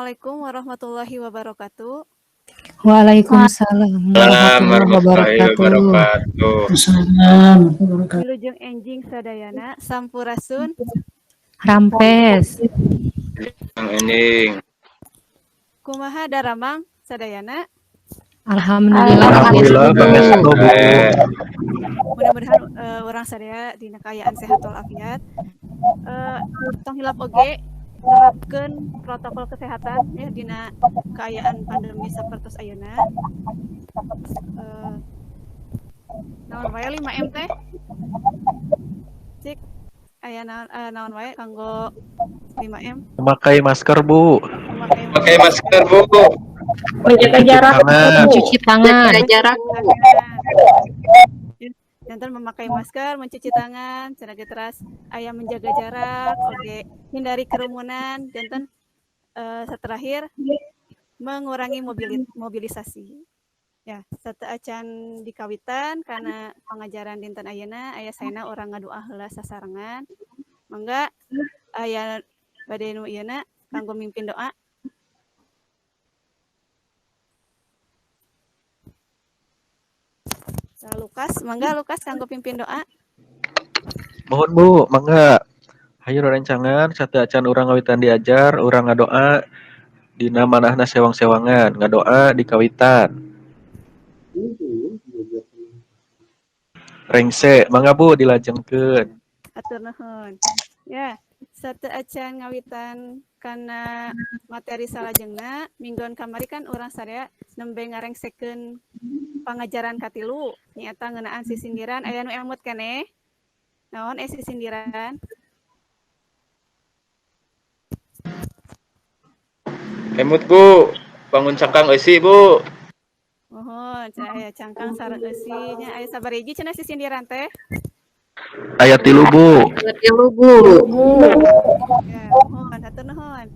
Assalamualaikum warahmatullahi wabarakatuh. Waalaikumsalam Salam warahmatullahi warahmatullahi wabarakatuh. Wabarakatuh. Assalamualaikum. Wilujeng enjing sadayana, sampurasun. Rampes. Yang enjing. Kumaha daramang sadayana? Alhamdulillah. Alhamdulillah, pangestu, Bu. Eh, Mudah-mudahan urang sadaya dina kaayaan sehat walafiat. Tong hilap oge nerapkeun protokol kesehatan ya dina kaayaan pandemi sapertos ayeuna. Naon wae 5M teh? Cik, aya naon, naon wae kanggo 5M? Memakai masker, Bu. Memakai Pakai masker, Bu. Menjaga jarak, Tangan. Mencuci tangan. Menjaga jarak. Janten memakai masker, mencuci tangan, cenah teras aya menjaga jarak, oke, hindari kerumunan, janten terakhir mengurangi mobilisasi. Ya, sateuacan dikawitan karena pengajaran dinten ayeuna aya saena urang ngadoa heula sasarengan. Mangga aya bade nu ieuna kanggo mimpin doa. Nah, Lukas, mangga Lukas kanggo pimpin doa. Mohon, Bu, mangga. Hayu rerencangan sateuacan urang ngawitan diajar, urang ngadoa dina manahna sewang-sewangan, ngadoa di kawitan. Rengse, mangga, Bu, dilajengkeun. Hatur nuhun. Ya, sateuacan ngawitan kana materi salajengna, minggon kamari kan urang sadaya nembe ngarengsekeun pangajaran katilu nyaeta ngeunaan sisindiran. Aya nu emut keneh? Naon sisindiran? Emut, Bu. Bangun cangkang eusi, Bu. Mohon, cenah aya cangkang sareng eusi nya. Aya sabaraha hiji cenah sisindiran teh? Aya 3, Bu. Tilu, Bu. Ya, mohon, hatur nuhun.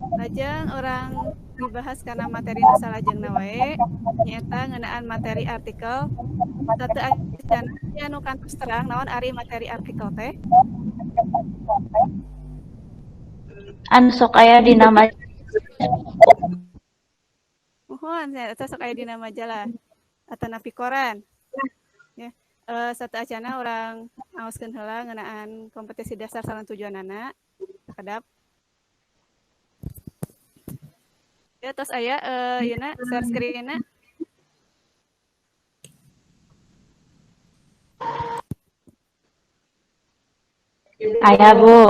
Lajeng urang dibahas karena materi nu salajengna wae nyaeta ngeunaan materi artikel. Sateuacan aya nu kantos terang naon ari materi artikel teh? Anu sok aya dina Mohon, eta sok aya dina majalah atanapi koran. Ya, sateuacana urang ngaoskeun heula ngeunaan kompetensi dasar sareng tujuanana. Sakedap. Ya, tos aya ieuna share screen-na. Aya, Bu.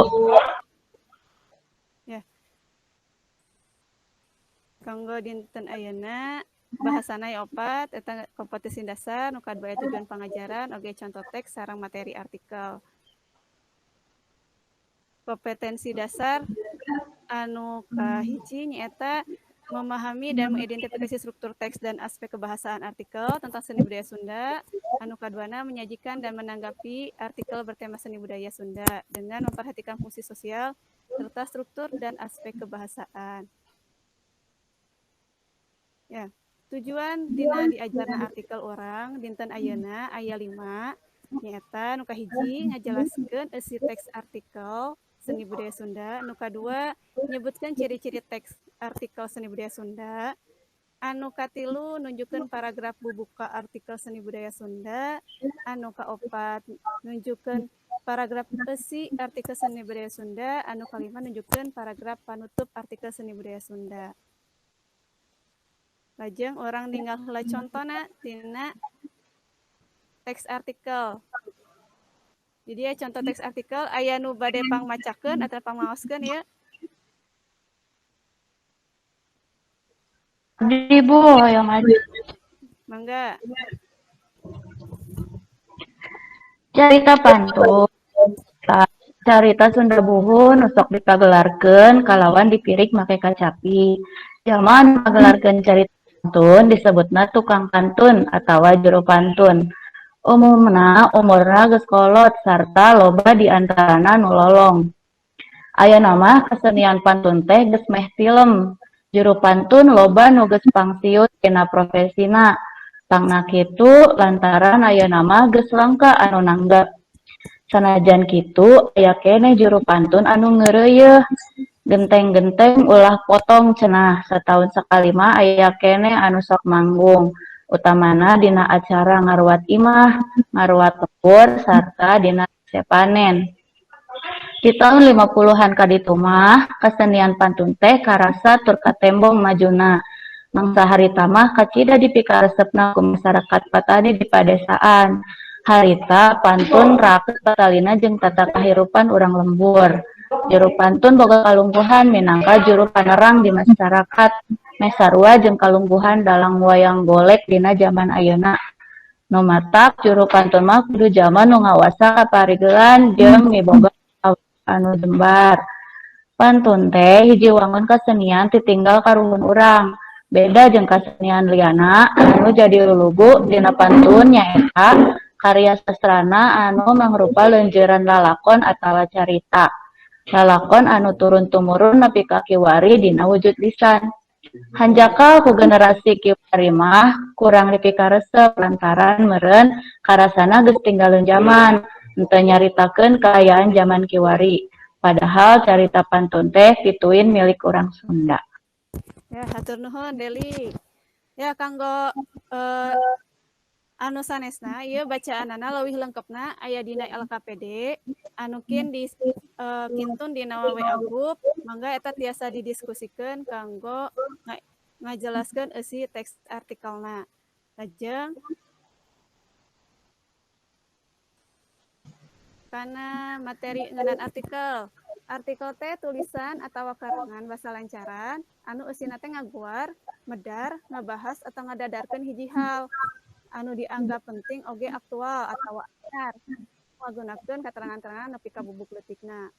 Ya. Kanggo dinten ayeuna bahasana aya opat eta kompetensi dasar, nu kadua tujuan pangajaran, oge contoh teks sareng materi artikel. Kompetensi dasar anu kahiji nyaeta memahami dan mengidentifikasi struktur teks dan aspek kebahasaan artikel tentang seni budaya Sunda. Anu kaduana menyajikan dan menanggapi artikel bertema seni budaya Sunda dengan memperhatikan fungsi sosial serta struktur dan aspek kebahasaan. Ya, tujuan dina diajarna artikel urang dinten ayeuna aya 5 nyaeta nu kahiji ngajelaskeun eusi teks artikel seni budaya Sunda, nu kadua nyebutkeun ciri-ciri teks artikel seni budaya Sunda, anu katilu nunjukkeun paragraf bubuka artikel seni budaya Sunda, anu kaopat nunjukkeun paragraf eusi artikel seni budaya Sunda, anu kalima nunjukkeun paragraf panutup artikel seni budaya Sunda. Lajeng urang ninggal heula contona tina teks artikel. Jadi ya contoh teks artikel aya nu bade pangmacakeun atau pangmaoskeun ya. Abdi, Bu, hoyong maju. Mangga. Carita pantun. Carita Sunda buhun nu sok dipagelarkeun kalawan dipirik make kacapi. Jalma anu ngagelarkeun carita pantun disebutna tukang pantun atawa juru pantun. Umumna umurna geus kolot sarta loba di antarana nu lolong. Ayeuna mah kesenian pantun teh geus meh tilem. Juru pantun loba nu geus pangsiun tina profesina. Pangna kitu lantaran ayeuna mah geus langka anu nanggap. Sanajan kitu aya keneh juru pantun anu ngeureuyeuh. Genteng-genteng ulah potong cenah, sataun sakali mah aya keneh anu sok manggung, utamana dina acara ngaruat imah, ngaruat lembur, sarta dina rese panen. Di taun 50-an ka ditu mah, kasenian pantun teh karasa tur katembong majuna. Mangsa harita mah kacida dipikaresepna ku masarakat patani di padesaan. Harita pantun raket patalina jeung tata kahirupan urang lembur. Juru pantun boga kalungguhan minangka juru panerang di masyarakat, meh sarua jeung kalungguhan dalang wayang golek dina jaman ayeuna. Nu matak juru pantun mah kudu jalma nu ngawasa kaparigelan jeung miboga anu jembar. Pantun teh hiji wangun kasenian titinggal karuhun urang. Beda jeung kasenian liana anu jadi lulugu dina pantun nyaeta karya sastrana anu mangrupa leunjeuran lalakon atawa carita. Lalakon anu turun-tumurun nepi ka kiwari dina wujud lisan. Hanjakal ku generasi kiwari mah kurang dipikaresep lantaran meureun karasana geus tinggaleun jaman, henteu nyaritakeun kaayaan jaman kiwari. Padahal carita pantun teh pituin milik urang Sunda. Ya, hatur nuhun Deli. Ya, kanggo anu sanesna ieu bacaanana leuwih lengkepna aya dina LKPD anu kin di kintun dina WA group, mangga eta tiasa didiskusikeun kanggo ngajelaskeun eusi teks artikelna. Lajeng kana materi ngeunaan artikel. Artikel teh tulisan atawa karangan basa lancaran anu eusina teh ngaguar, medar, ngabahas atau ngadadarkeun hiji hal anu dianggap penting oge aktual atawa anyar. Ngagunakeun katerangan-terangan nepi ka bubuk leutikna.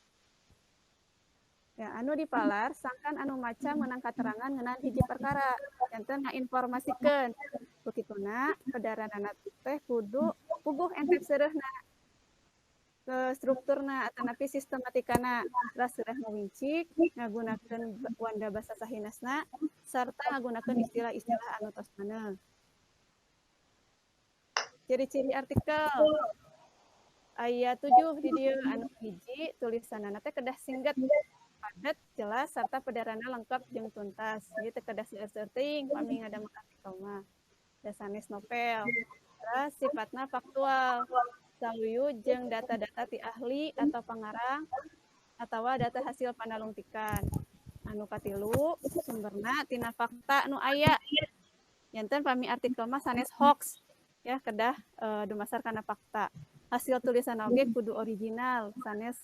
Ya, anu dipalar sangkan anu maca meunang katerangan ngeunaan hiji perkara, janten ngainformasikeun. Ku kituna pedaranana teh kudu puguh entep seureuhna, ke strukturna atanapi sistematikana, teras seureah ngawincik, ngagunakeun wanda basa sahinasna, sarta ngagunakeun istilah-istilah anu tos maneh. Ciri-ciri artikel aya 7 di dieu. Anu hiji, tulisanana teh kedah singget, padet, jelas, sarta pedarana lengkap jeung tuntas. Jadi teu kedah seueur-seueur teuing pami ngadamel artikel mah. Da sanes novel. Terus sifatna faktual, saluyu jeung data-data ti ahli atau pangarang atawa data hasil panalungtikan. Anu katilu, sumberna tina fakta nu aya. Janten pami artikel mah sanes hoax, ya kedah dumasar kana fakta. Hasil tulisan oge kudu original, sanes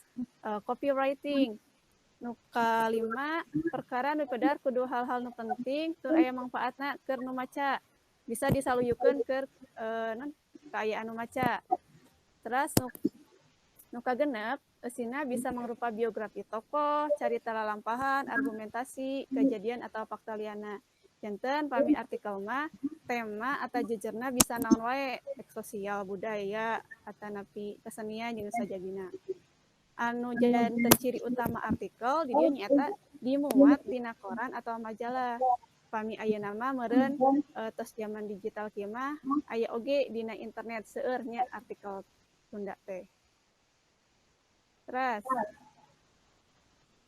copywriting. Nu kalima, perkara nu pedar kudu hal-hal nu penting tur aya mangfaatna keur nu maca. Bisa disaluyukeun keur non kaayaan nu maca. Terus nu kagenep, eusina bisa mangrupa biografi tokoh, carita lalampahan, argumentasi, kejadian atau fakta liana. Janten pami artikel mah tema atau jejerna bisa naon wae, ek sosial, budaya, atanapi kesenian jeung sajabina. Anu janten ciri utama artikel di dieu nyaeta dimuat dina koran atau majalah. Pami ayeuna mah meureun tos jaman digital kieu mah aya oge dina internet seueur nya artikel Sunda teh. Terus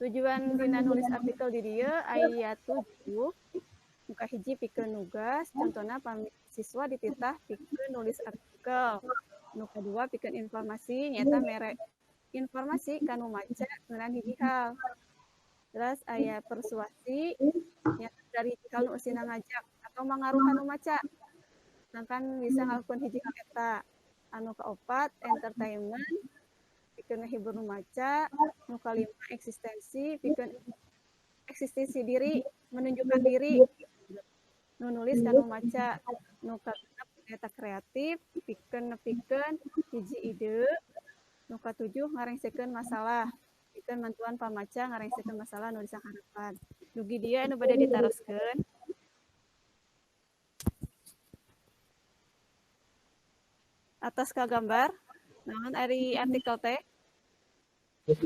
tujuan dina nulis artikel di dieu aya 7. Nu kahiji pikeun nugas, contohna pami siswa dititah pikeun nulis artikel. Nu kadua pikeun informasi, nyaeta mere informasi ka nu maca ngeunaan hiji hal. Terus aya persuasi, nyaeta dari hiji hal nu eusina ngajak atau mangaruhan nu maca. Sedangkan bisa ngalakukeun hiji hal eta. Anu kaopat entertainment, pikeun ngahibur nu maca. Nu kalima eksistensi, pikeun eksistensi diri, menunjukkan diri. Nu nulis ka nu maca. Nu kagenep eta kreatif, pikeun nepikeun hiji ide. Nu katujuh ngarengsekeun masalah, pikeun mantuan pamaca ngarengsekeun masalah nu disanghareupan. Dugi dieu anu bade ditaroskeun. Atos kagambar naon ari artikel teh?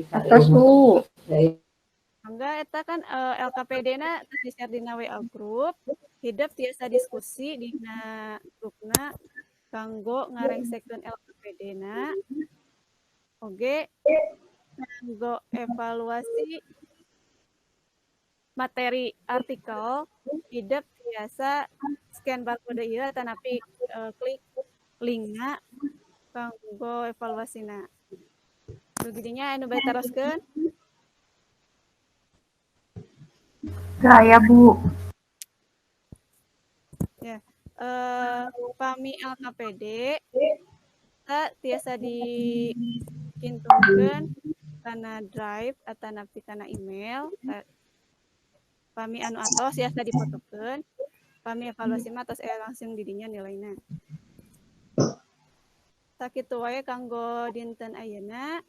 Atos, Bu. Mangga eta kan LKPD na terus di-share dina WA group, hidep tiasa diskusi dina grupna kanggo ngarengsekeun LKPD na. Oge kanggo evaluasi Materi artikel hidep biasa scan barcode ieu atanapi klik linkna kanggo evaluasina. Dugi dinya, anu bade taroskeun? Saya, Bu. Ya, pami LKPD kita tiasa dikintunkeun kana Drive atanapi kana email. Pami anu atos tiasa difotokeun, pami evaluasi mah tos aya langsung di dinya nilaina. Sakitu wae kanggo dinten ayeuna.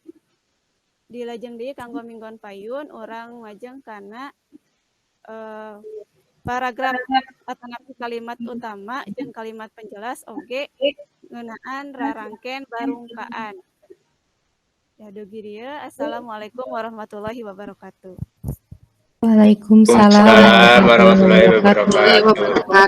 Dilajeng deui kanggo minggon payun urang majeng kana paragraf atanapi kalimat utama jeung kalimat penjelas oge ngeunaan rarangken barungkaan. Ya, dugi dieu. Assalamualaikum warahmatullahi wabarakatuh. Waalaikumsalam warahmatullahi warahmatullahi wabarakatuh. wabarakatuh.